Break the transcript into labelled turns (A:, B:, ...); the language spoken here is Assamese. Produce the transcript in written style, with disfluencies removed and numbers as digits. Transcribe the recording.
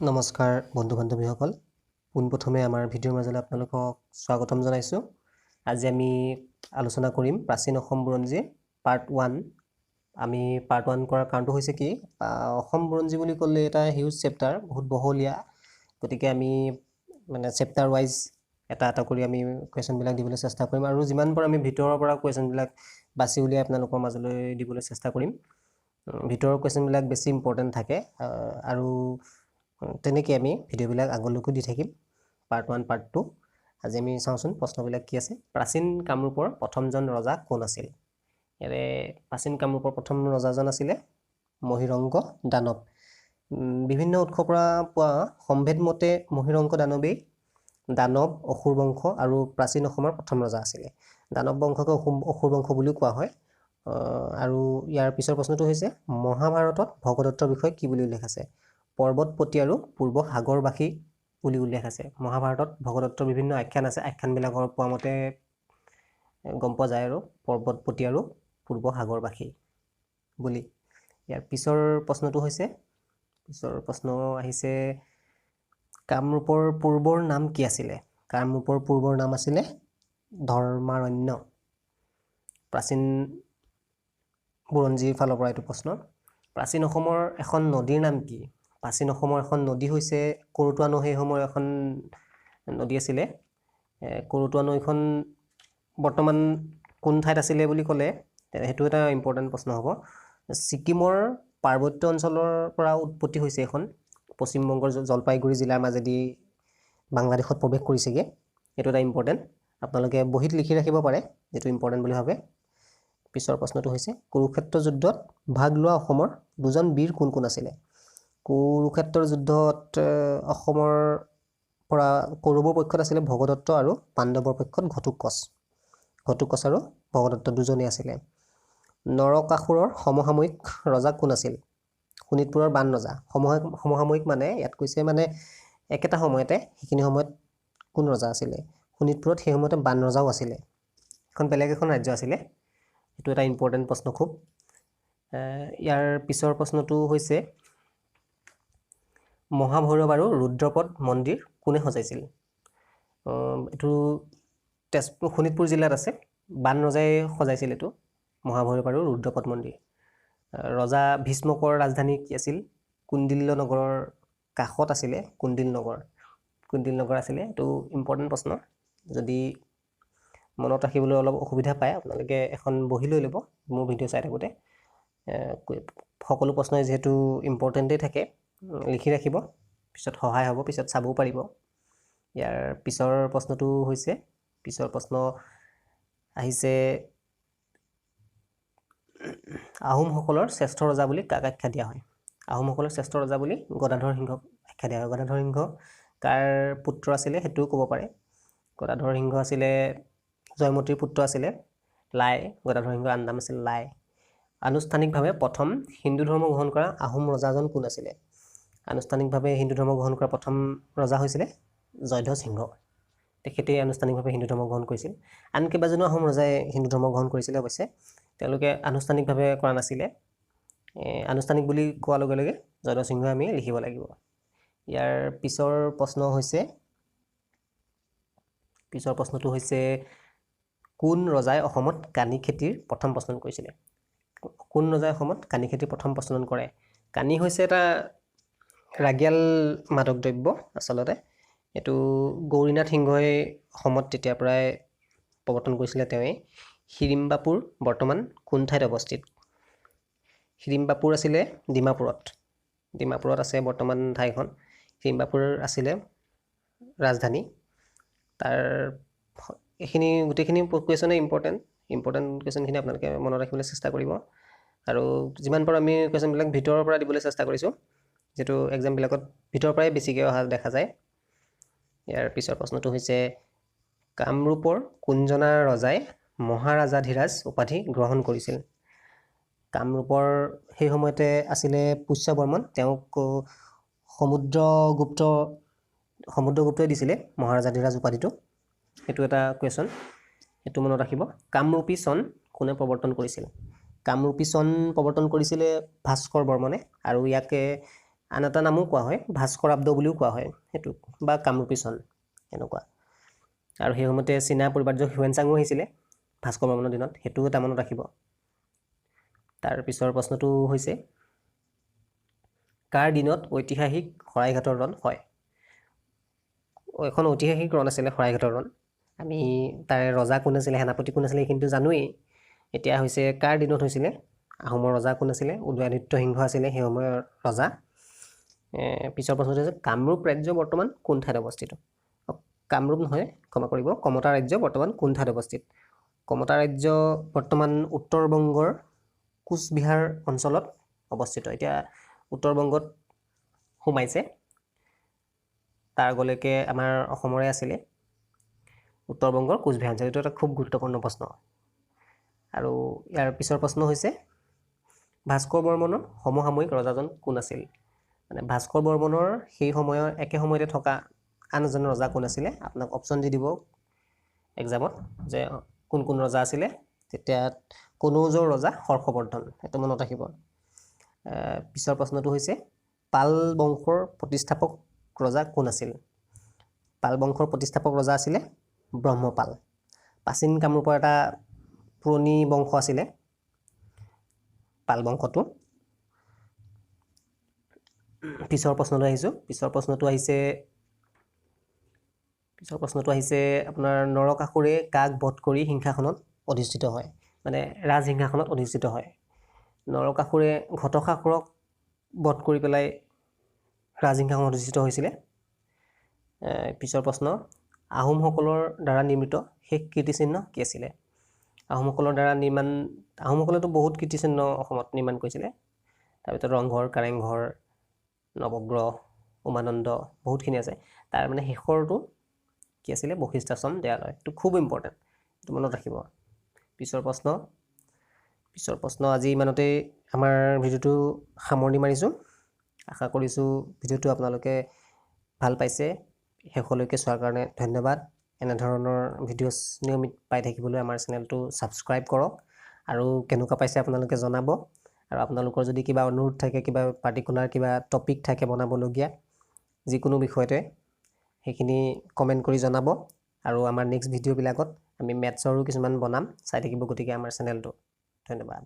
A: নমস্কাৰ বন্ধু বান্ধৱীসকল, পোনপ্ৰথমে আমাৰ ভিডিঅ'ৰ মাজলৈ আপোনালোকক স্বাগতম জনাইছোঁ। আজি আমি আলোচনা কৰিম প্ৰাচীন অসম বুৰঞ্জীৰ পাৰ্ট ওৱান। আমি পাৰ্ট ওৱান কৰাৰ কাৰণটো হৈছে কি, অসম বুৰঞ্জী বুলি ক'লে এটা হিউজ চেপ্টাৰ, বহুত বহলীয়া। গতিকে আমি মানে চেপ্টাৰ ৱাইজ এটা এটা কৰি আমি কুৱেশ্যনবিলাক দিবলৈ চেষ্টা কৰিম আৰু যিমান পাৰোঁ আমি ভিতৰৰ পৰা কুৱেশ্যনবিলাক বাছি উলিয়াই আপোনালোকৰ মাজলৈ দিবলৈ চেষ্টা কৰিম। ভিতৰৰ কুৱেশ্যনবিলাক বেছি ইম্পৰ্টেণ্ট থাকে আৰু তেনেকৈ আমি ভিডিঅ'বিলাক আগলৈকো দি থাকিম, পাৰ্ট ওৱান, পাৰ্ট টু। আজি আমি চাওঁচোন প্ৰশ্নবিলাক কি আছে। প্ৰাচীন কামৰূপৰ প্ৰথমজন ৰজা কোন আছিল? ইয়াৰে প্ৰাচীন কামৰূপৰ প্ৰথম ৰজাজন আছিলে মহীৰংগ দানৱ। বিভিন্ন উৎসৰ পৰা পোৱা সম্ভেদ মতে মহীৰংগ দানৱেই দানৱ অসুৰ বংশ আৰু প্ৰাচীন অসমৰ প্ৰথম ৰজা আছিলে। দানৱ বংশকে অসুৰ বংশ বুলিও কোৱা হয়। আৰু ইয়াৰ পিছৰ প্ৰশ্নটো হৈছে, মহাভাৰতত ভগদত্তৰ বিষয়ে কি বুলি উল্লেখ আছে? পৰ্বতপতি আৰু পূৰ্ব সাগৰবাসী বুলি উল্লেখ আছে। মহাভাৰতত ভগদত্তৰ বিভিন্ন আখ্যান আছে, আখ্যানবিলাকৰ পোৱা মতে গম পোৱা যায় আৰু পৰ্বতপতি আৰু পূৰ্ব সাগৰবাসী বুলি। ইয়াৰ পিছৰ প্ৰশ্নটো হৈছে, পিছৰ প্ৰশ্ন আহিছে, কামৰূপৰ পূৰ্বৰ নাম কি আছিলে? কামৰূপৰ পূৰ্বৰ নাম আছিলে ধৰ্মাৰণ্য। প্ৰাচীন বুৰঞ্জীৰ ফালৰ পৰা এইটো প্ৰশ্ন। প্ৰাচীন অসমৰ এখন নদীৰ নাম কি? প্ৰাচীন অসমৰ এখন নদী হৈছে কৰতোৱা নৈ। সেই সময়ৰ এখন নদী আছিলে কৰতোৱা নৈখন, বৰ্তমান কোন ঠাইত আছিলে বুলি ক'লে সেইটো এটা ইম্পৰ্টেণ্ট প্ৰশ্ন হ'ব। ছিকিমৰ পাৰ্বত্য অঞ্চলৰ পৰা উৎপত্তি হৈছে এইখন, পশ্চিমবংগৰ জলপাইগুৰি জিলাৰ মাজেদি বাংলাদেশত প্ৰৱেশ কৰিছেগৈ। এইটো এটা ইম্পৰ্টেণ্ট, আপোনালোকে বহীত লিখি ৰাখিব পাৰে যিটো ইম্পৰ্টেণ্ট বুলি ভাবে। পিছৰ প্ৰশ্নটো হৈছে, কুৰুক্ষেত্ৰ যুদ্ধত ভাগ লোৱা অসমৰ দুজন বীৰ কোন কোন আছিলে? কুৰুক্ষেত্ৰৰ যুদ্ধত অসমৰ পৰা কৌৰৱৰ পক্ষত আছিলে ভগদত্ত আৰু পাণ্ডৱৰ পক্ষত ঘটোৎকচ। ঘটোৎকচ আৰু ভগদত্ত দুজনেই আছিলে। নৰকাসুৰৰ সমসাময়িক ৰজা কোন আছিল? শোণিতপুৰৰ বান ৰজা। সমসাময়িক মানে ইয়াত কৈছে মানে একেটা সময়তে, সেইখিনি সময়ত কোন ৰজা আছিলে? শোণিতপুৰত সেই সময়তে বান ৰজাও আছিলে, এখন বেলেগ এখন ৰাজ্য আছিলে। এইটো এটা ইম্পৰ্টেণ্ট প্ৰশ্ন খুব। ইয়াৰ পিছৰ প্ৰশ্নটো হৈছে, মহাভৈৰৱ আৰু ৰুদ্ৰপদ মন্দিৰ কোনে সজাইছিল? এইটো তেজপুৰ শোণিতপুৰ জিলাত আছে, বান ৰজাই সজাইছিল এইটো মহাভৈৰৱ আৰু ৰুদ্ৰপদ মন্দিৰ। ৰজা ভীষ্মকৰ ৰাজধানী কি আছিল? কুণ্ডিল্য নগৰৰ কাষত আছিলে কুণ্ডিল নগৰ। কুণ্ডিল নগৰ আছিলে। এইটো ইম্পৰ্টেণ্ট প্ৰশ্ন, যদি মনত ৰাখিবলৈ অলপ অসুবিধা পায় আপোনালোকে এখন বহী লৈ ল'ব মোৰ ভিডিঅ' চাই থাকোঁতে। সকলো প্ৰশ্নই যিহেতু ইম্পৰ্টেণ্টেই থাকে, লিখি ৰাখিব, পিছত সহায় হ'ব, পিছত চাবও পাৰিব। ইয়াৰ পিছৰ প্ৰশ্নটো হৈছে, পিছৰ প্ৰশ্ন আহিছে, আহোমসকলৰ শ্ৰেষ্ঠ ৰজা বুলি কাক আখ্যা দিয়া হয়? আহোমসকলৰ শ্ৰেষ্ঠ ৰজা বুলি গদাধৰ সিংহক আখ্যা দিয়া হয়। গদাধৰ সিংহ কাৰ পুত্ৰ আছিলে সেইটোও ক'ব পাৰে। গদাধৰ সিংহ আছিলে জয়মতীৰ পুত্ৰ আছিলে লাই। গদাধৰ সিংহৰ আন নাম আছিল লাই। আনুষ্ঠানিকভাৱে প্ৰথম হিন্দু ধৰ্ম গ্ৰহণ কৰা আহোম ৰজাজন কোন আছিলে? আনুষ্ঠানিকভাৱে হিন্দু ধৰ্ম গ্ৰহণ কৰা প্ৰথম ৰজা হৈছিলে জয়ধ্বজ সিংহ। তেখেতেই আনুষ্ঠানিকভাৱে হিন্দু ধৰ্ম গ্ৰহণ কৰিছিল। আন কেইবাজনো আহোম ৰজাই হিন্দু ধৰ্ম গ্ৰহণ কৰিছিলে, অৱশ্যে তেওঁলোকে আনুষ্ঠানিকভাৱে কৰা নাছিলে। আনুষ্ঠানিক বুলি কোৱাৰ লগে লগে জয়ধ্বজ সিংহ আমি লিখিব লাগিব। ইয়াৰ পিছৰ প্ৰশ্ন হৈছে, পিছৰ প্ৰশ্নটো হৈছে, কোন ৰজাই অসমত কানি খেতিৰ প্ৰথম প্ৰচলন কৰিছিলে? কোন ৰজাই অসমত কানি খেতিৰ প্ৰথম প্ৰচলন কৰে? কানি হৈছে এটা ৰাগিয়াল মাদক দ্ৰব্য আচলতে। এইটো গৌৰীনাথ সিংহই অসমত তেতিয়াৰ পৰাই প্ৰৱৰ্তন কৰিছিলে তেওঁৱেই। হিৰিম্বাপুৰ বৰ্তমান কোন ঠাইত অৱস্থিত? হিৰিম্বাপুৰ আছিলে ডিমাপুৰত। ডিমাপুৰত আছে বৰ্তমান ঠাইখন। হিৰিম্বাপুৰ আছিলে ৰাজধানী তাৰ। এইখিনি গোটেইখিনি কুৱেশ্যনেই ইম্পৰ্টেণ্ট। ইম্পৰ্টেণ্ট কুৱেশ্যনখিনি আপোনালোকে মনত ৰাখিবলৈ চেষ্টা কৰিব আৰু যিমান পাৰোঁ আমি কুৱেশ্যনবিলাক ভিতৰৰ পৰা দিবলৈ চেষ্টা কৰিছোঁ, যিহেতু এক্সামবিলাকত ভিতৰৰ পৰাই বেছিকৈ অহা দেখা যায়। ইয়াৰ পিছৰ প্ৰশ্নটো হৈছে, কামৰূপৰ কোনজনা ৰজাই মহাৰাজাধিৰাজ উপাধি গ্ৰহণ কৰিছিল? কামৰূপৰ সেই সময়তে আছিলে পুষ্য বৰ্মন। তেওঁক সমুদ্ৰগুপ্তই দিছিলে মহাৰাজাধিৰাজ উপাধিটো। সেইটো এটা কুৱেশ্যন, সেইটো মনত ৰাখিব। কামৰূপী চন কোনে প্ৰৱৰ্তন কৰিছিল? কামৰূপী চন প্ৰৱৰ্তন কৰিছিলে ভাস্কৰ বৰ্মনে আৰু ইয়াকে আন এটা নামো কোৱা হয়, ভাস্কৰাব্দ বুলিও কোৱা হয় সেইটোক, বা কামৰূপী চন এনেকুৱা। আৰু সেই সময়তে চীনা পৰিব্ৰাজক হিউৱেন চাঙো আহিছিলে ভাস্কৰ বৰ্মনৰ দিনত, সেইটোও এটা মনত ৰাখিব। তাৰ পিছৰ প্ৰশ্নটো হৈছে কাৰ দিনত ঐতিহাসিক শৰাইঘাটৰ ৰণ হয়? এখন ঐতিহাসিক ৰণ আছিলে শৰাইঘাটৰ ৰণ। আমি তাৰে ৰজা কোন আছিলে, সেনাপতি কোন আছিলে এইখিনিতো জানোৱেই। এতিয়া হৈছে কাৰ দিনত হৈছিলে, আহোমৰ ৰজা কোন আছিলে? উদয়াদিত্য সিংহ আছিলে সেই সময়ৰ ৰজা। পিছৰ প্ৰশ্নটো হৈছে কামৰূপ ৰাজ্য বৰ্তমান কোন ঠাইত অৱস্থিত? কামৰূপ নহয়, ক্ষমা কৰিব, কমতা ৰাজ্য বৰ্তমান কোন ঠাইত অৱস্থিত? কমতা ৰাজ্য বৰ্তমান উত্তৰ বংগৰ কোচবিহাৰ অঞ্চলত অৱস্থিত। এতিয়া উত্তৰ বংগত সোমাইছে, তাৰ আগলৈকে আমাৰ অসমৰে আছিলে উত্তৰ বংগৰ কোচবিহাৰ অঞ্চল। এইটো এটা খুব গুৰুত্বপূৰ্ণ প্ৰশ্ন। আৰু ইয়াৰ পিছৰ প্ৰশ্ন হৈছে ভাস্কৰ বৰ্মনৰ সমসাময়িক ৰজাজন কোন আছিল? মানে ভাস্কৰ বৰ্মনৰ সেই সময়ৰ একে সময়তে থকা আন এজন ৰজা কোন আছিলে? আপোনাক অপশ্যন দি দিব এক্সামত যে কোন কোন ৰজা আছিলে। তেতিয়া কনৌজৰ ৰজা হৰ্ষবৰ্ধন, সেইটো মনত ৰাখিব। পিছৰ প্ৰশ্নটো হৈছে পাল বংশৰ প্ৰতিষ্ঠাপক ৰজা কোন আছিল? পাল বংশৰ প্ৰতিষ্ঠাপক ৰজা আছিলে ব্ৰহ্মপাল। প্ৰাচীন কামৰূপৰ এটা পুৰণি বংশ আছিলে পাল বংশটো। পিছৰ প্ৰশ্নলৈ আহিছোঁ। পিছৰ প্ৰশ্নটো আহিছে আপোনাৰ নৰকাসুৰে কাক বধ কৰি সিংহাসনত অধিষ্ঠিত হয়, মানে ৰাজসিংহাসনত অধিষ্ঠিত হয়? নৰকাসুৰে ঘটকাসুৰক বধ কৰি পেলাই ৰাজসিংহাসনত অধিষ্ঠিত হৈছিলে। পিছৰ প্ৰশ্ন আহোমসকলৰ দ্বাৰা নিৰ্মিত শেষ কীৰ্তিচিহ্ন কি আছিলে? আহোমসকলৰ দ্বাৰা নিৰ্মাণ, আহোমসকলেতো বহুত কীৰ্তিচিহ্ন অসমত নিৰ্মাণ কৰিছিলে, তাৰ ভিতৰত ৰংঘৰ, কাৰেংঘৰ, নৱগ্ৰহ, উমানন্দ বহুতখিনি আছে। তাৰ মানে শেষৰটো কি আছিলে? বশিষ্ঠাশ্ৰম দেৱালয়। এইটো খুব ইম্পৰ্টেণ্ট, এইটো মনত ৰাখিব। পিছৰ প্ৰশ্ন আজি ইমানতেই আমাৰ ভিডিঅ'টো সামৰণি মাৰিছোঁ। আশা কৰিছোঁ ভিডিঅ'টো আপোনালোকে ভাল পাইছে। শেষলৈকে চোৱাৰ কাৰণে ধন্যবাদ। এনেধৰণৰ ভিডিঅ'ছ নিয়মিত পাই থাকিবলৈ আমাৰ চেনেলটো ছাবস্ক্ৰাইব কৰক আৰু কেনেকুৱা পাইছে আপোনালোকে জনাব। আৰু আপোনালোকৰ যদি কিবা অনুৰোধ থাকে, কিবা পাৰ্টিকুলাৰ কিবা টপিক থাকে বনাবলগীয়া যিকোনো বিষয়তে, সেইখিনি কমেণ্ট কৰি জনাব। আৰু আমাৰ নেক্সট ভিডিঅ'বিলাকত আমি মেথছৰো কিছুমান বনাম, চাই থাকিব গতিকে আমাৰ চেনেলটো। ধন্যবাদ।